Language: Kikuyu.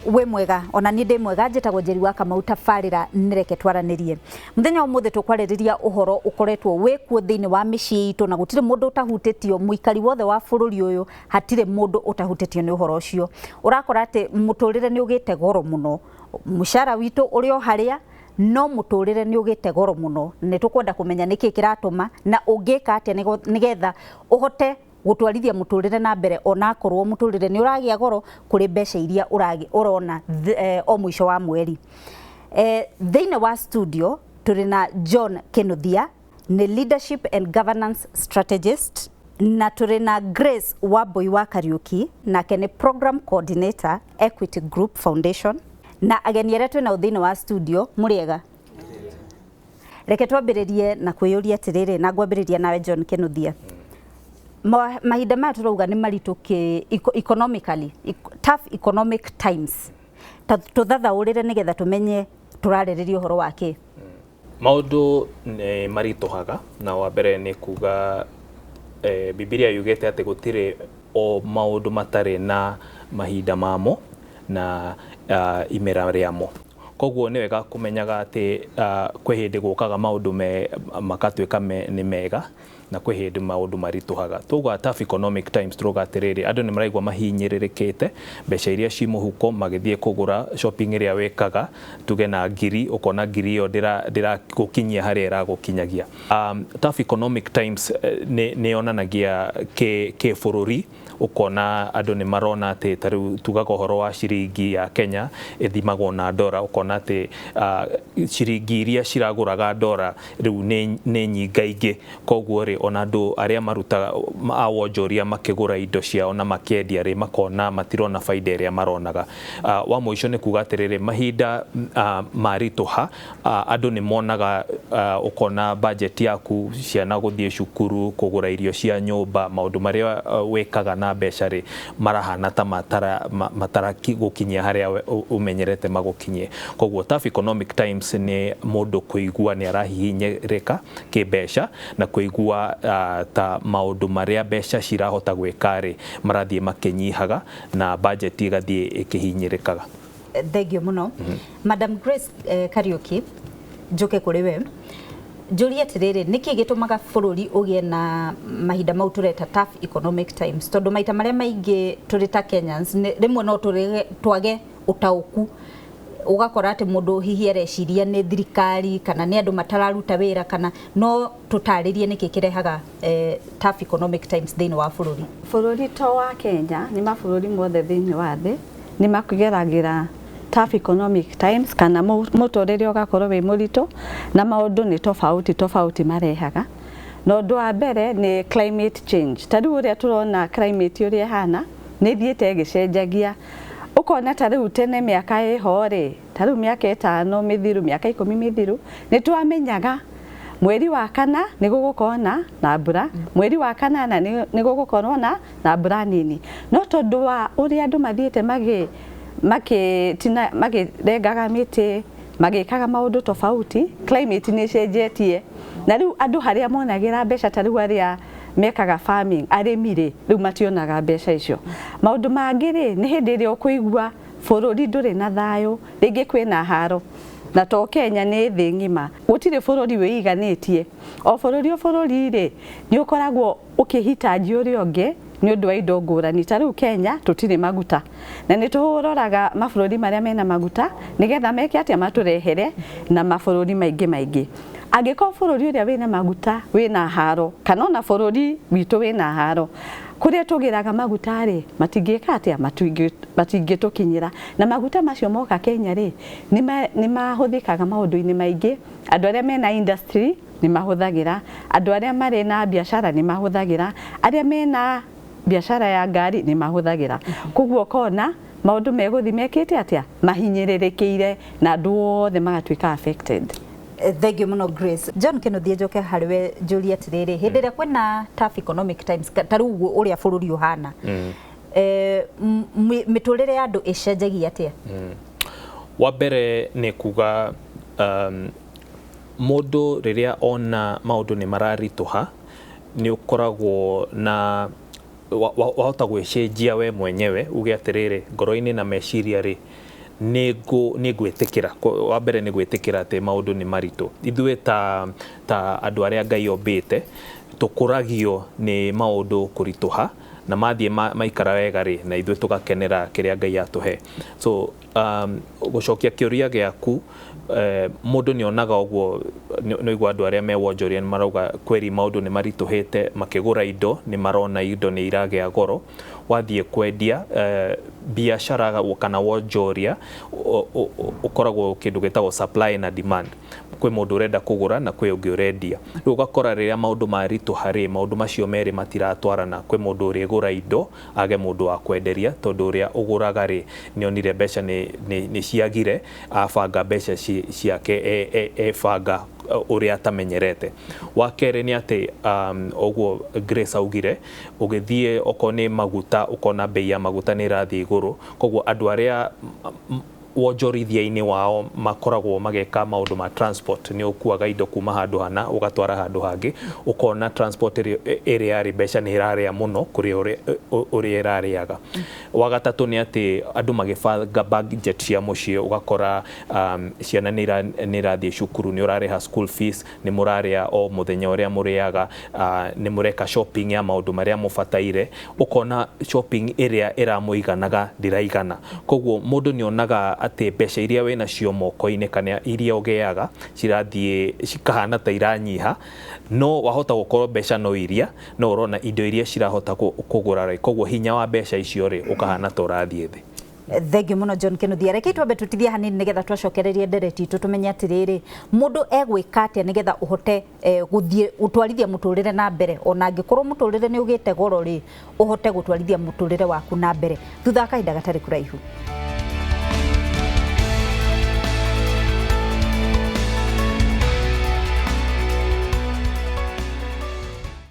Wĩ mwega? Ona niĩ ndĩ mwega. Njĩtagwo Njeri wa Kamau. Tabarĩra nĩreke twaranĩrie. Mũthenya wa ũmũthĩ tũkwarĩrĩria ũhoro ũkoretwo wĩ kuo thĩinĩ wa mĩciĩ itũ na gũtirĩ mũndũ ũtahutĩtio. Mũikari wothe wa bũrũri ũyũ, hatirĩ mũndũ ũtahutĩtio nĩ ũhoro ũcio. Ũrakora atĩ mũtũrĩre nĩ ũgĩte goro mũno. Mũcara witũ ũrĩ o harĩa, no mũtũrĩre nĩ ũgĩte goro mũno. Nĩ tũkwenda kũmenya nĩkĩ kĩratũma na ũngĩka atĩa nĩgetha ũhote gũtwarithia mũtũrĩre na mbere onakorwo mũtũrĩre nĩ ũragĩa goro kũrĩ mbeca iria ũrona o mũico wa mweri. Thĩinĩ wa studio tũrĩ na John Kinuthia, nĩ leadership and governance strategist, na tũrĩ na Grace Wambui wa Kariuki, nake nĩ program coordinator, Equity Group Foundation. Na ageni arĩa twĩ nao thĩinĩ wa studio, mũrĩega? Reke twambĩrĩrie na kwĩyũria atĩrĩrĩ, na ngwambĩrĩria nawe John Kinuthia. Mahinda maya tũrauga nĩ maritũ kĩ economically, tough economic times, ta tũthathaũrĩre nĩgetha tũmenye tũrarĩrĩria ũhoro wa kĩ. Maũndũ nĩ maritũhaga, na wa mbere nĩ kuga Bibilia yugĩte atĩ gũtirĩ o maũndũ matarĩ na mahinda mamo na imera rĩamo. Koguo nĩ wega kũmenyaga atĩ kwĩ hĩndĩ gũkaga maũndũ me makatuĩka nĩ mega na kwĩ hĩndĩ maũndũ maritũhaga. Twauga tough economic times, turauga atĩrĩrĩ, andũ nĩ maraigua mahinyĩrĩrĩkĩte. Mbeca iria ci mũhuko magĩthiĩ kũgũra, shopping ĩrĩa wĩkaga tuge na 1,000, ũkona 1,000 ĩyo ndĩragũkinyia harĩa ĩragũkinyagia. Tough economic times nĩ yonanagia kĩ bũrũri, ũkona andũ nĩ marona atĩ ta rĩu tugaga ũhoro wa ciringi ya Kenya ĩthimagwo na ndora, ũkona atĩ ciringi iria ciragũraga ndora rĩu nĩ nyingaingĩ. Koguo rĩ, ona andũ arĩa marutaga a wonjoria makĩgũra indo ciao na makĩendia rĩ, makona matirona baida ĩrĩa maronaga. Wa mũico nĩ kuga atĩrĩrĩ, mahinda maritũha, andũ nĩ monaga, ũkona budget yaku, ciana gũthiĩ cukuru, kũgũra irio cia nyũmba, maũndũ marĩa wĩkaga na mbeca rĩ, marahana ta matara gũkinyia harĩa ũmenyerete magũkinyie. Koguo tough economic times nĩ mũndũ kũigua nĩ arahihinyĩrĩka kĩmbeca na kũigua ta maũndũ marĩa mbeca cirahota gwĩka rĩ, marathiĩ makĩnyihaga na budget ĩgathiĩ ĩkĩhinyĩrĩkaga. Thengio mũno. Madam Grace Kariuki, njoke kũrĩ we njũrie atĩrĩrĩ, nĩkĩ gĩtũmaga bũrũri ũgĩe na mahinda mau tũreta tough economic times? Tondũ maita marĩa maingĩ tũrĩ ta Kenyans rĩmwe no tũrege twage ũtaũku, ũgakora atĩ mũndũ hihi areciria nĩ thirikari kana nĩ andũ matararuta wĩra kana no tũtarĩrie nĩkĩ kĩrehaga tough economic times thĩinĩ wa bũrũri. Bũrũri to wa Kenya, nĩ mabũrũri mothe thĩinĩ wa thĩ nĩ mageragĩra tough economic times kana mũtũrĩre ũgakorwo wĩ mũritũ, na maũndũ nĩ tofauti tofauti marehaga. Na ũndũ wa mbere nĩ climate change. Ta rĩu ũrĩa tũrona climate ũrĩa ĩhana nĩ ĩthiĩte ĩgĩcenjagia, ũkona ta rĩu tene mĩaka ĩho rĩ, ta rĩu mĩaka 5 mĩthiru, mĩaka 10 mĩthiru, nĩ twamenyaga mweri wa kana nĩ gũgũkorwo na mbura, mweri wa kanana nĩ gũgũkorwo na mbura nini. No tondũ wa ũrĩa andũ mathiĩte magĩtina makĩrengaga mĩtĩ, magĩkaga maũndũ tofauti, climate nĩ ĩcenjetie, na rĩu andũ harĩa monagĩra mbeca, ta rĩu arĩa mekaga farming, arĩmi rĩ, rĩu mationaga mbeca icio. Maũndũ mangĩ rĩ, nĩ hĩndĩ ĩrĩa ũkũigua bũrũri ndũrĩ na thayũ, rĩngĩ kwĩna haro, na to Kenya, nĩ thĩ ng'ima, gũtirĩ bũrũri wĩiganĩtie. O bũrũri o bũrũri rĩ, nĩ ũkoragwo ũkĩhitaji ũrĩa ũngĩ nĩ ũndũ wa indo ngũrani. Ta rĩu Kenya tũtirĩ maguta, na nĩ tũroraga mabũrũri marĩa mena maguta nĩgetha meke atĩa, matũrehere na mabũrũri maingĩ maingĩ. Angĩkorwo bũrũri ũrĩa wĩna maguta wĩna haro, kana ona bũrũri witũ wĩna haro, kũrĩa tũgĩraga maguta rĩ, matingĩka atĩa, matingĩtũkinyĩra. Na maguta macio moka Kenya rĩ, nĩ mahũthĩkaga maũndũ-inĩ maingĩ. Andũ arĩa mena industry nĩ mahũthagĩra, andũ arĩa marĩ na biacara nĩ mahũthagĩra, arĩa mena biacara ya ngari nĩ mahũthagĩra. Koguo ũkona maũndũ megũthiĩ mekĩte atĩa, mahinyĩrĩrĩkĩire, na andũ othe magatuĩka affected. Thank you mũno, Grace. John Kinuthia, njoke harĩ we njũrie atĩrĩrĩ, hĩndĩ ĩrĩa kwĩna tough economic times ta rĩu ũguo ũrĩa bũrũri ũhana, mĩtũrĩre ya andũ ĩcenjagia atĩa? Wa mbere nĩ kuga mũndũ rĩrĩa ona maũndũ nĩ mararitũha, nĩ ũkoragwo na wahota gwĩcenjia we mwenyewe, uge atĩrĩrĩ, ngoro-inĩ na meciria rĩ, Nĩ ngwĩtĩkĩra, wa mbere nĩ gwĩtĩkĩra atĩ maũndũ nĩ maritũ. Ithuĩ ta andũ arĩa Ngai ombĩte, tũkũragio nĩ maũndũ kũritũha, na mathiĩ maikara wega rĩ, na ithuĩ tũgakenera kĩrĩa Ngai atũhe. So gũcokia kĩũria gĩaku, mũndũ nĩ onaga ũguo, nĩ ũigua andũ arĩa me wonjoria nĩ marauga kweri maũndũ nĩ maritũhĩte, makĩgũra indo nĩ marona indo nĩ iragĩa goro, wathiĩ kwendia biacara kana wonjoria ũkoragwo kĩndũ gĩtagwo supply na demand. Kwĩ mũndũ ũrenda kũgũra na kwĩ ũngĩ ũrendia. Rĩu ũgakora rĩrĩa maũndũ maritũha rĩ, maũndũ macio merĩ matiratwarana. Kwĩ mũndũ ũrĩgũra indo age mũndũ wa kwenderia, tondũ ũrĩa ũgũraga rĩ nĩ onire mbeca nĩ ciagire, abanga mbeca ciake ebanga ũrĩa atamenyerete. Wa kerĩ nĩ atĩ ũguo Grace augire, ũgĩthiĩ okorwo nĩ maguta ũkona bei ya maguta nĩ ĩrathiĩ igũrũ, koguo andũ arĩa wonjorithia-inĩ wao makoragwo mageka maũndũ ma transport, nĩ ũkuaga indo kuma handũ hana ũgatwara handũ hangĩ, ũkona transport ĩrĩa yarĩ mbeca nĩ ĩrarĩa mũno kũrĩ ũrĩa ĩrarĩaga. Wa gatatũ nĩ atĩ andũ magĩbanga budget cia mũciĩ, ũgakora ciana nĩ irathiĩ cukuru, nĩ ũrarĩha school fees, nĩ mũrarĩa o mũthenya ũrĩa mũrĩaga, nĩ mũreka shopping ya maũndũ marĩa mũbataire, ũkona shopping ĩrĩa ĩramũiganaga ndĩraigana. Koguo mũndũ nĩ onaga atĩ mbeca iria wĩna cio moko-inĩ kana iria ũgĩaga cirathiĩ cikahana ta iranyiha, no wahota gũkorwo mbeca no iria, no ũrona indo iria cirahota kũgũra rĩ, koguo hinya wa mbeca icio rĩ ũkahana ta ũrathiĩ thĩ. Thank you muno John Kinuthia. Reke twambe tutithie hanini nigetha twacokererie ndereti itũ tumenye atiriri mundu egwika atia nigetha uhote guthie gutwarithia muturire na mbere, ona angikorwo muturire ni ugite goro ri uhote gutwarithia muturire waku na mbere thutha wa kahinda gatari kuraihu.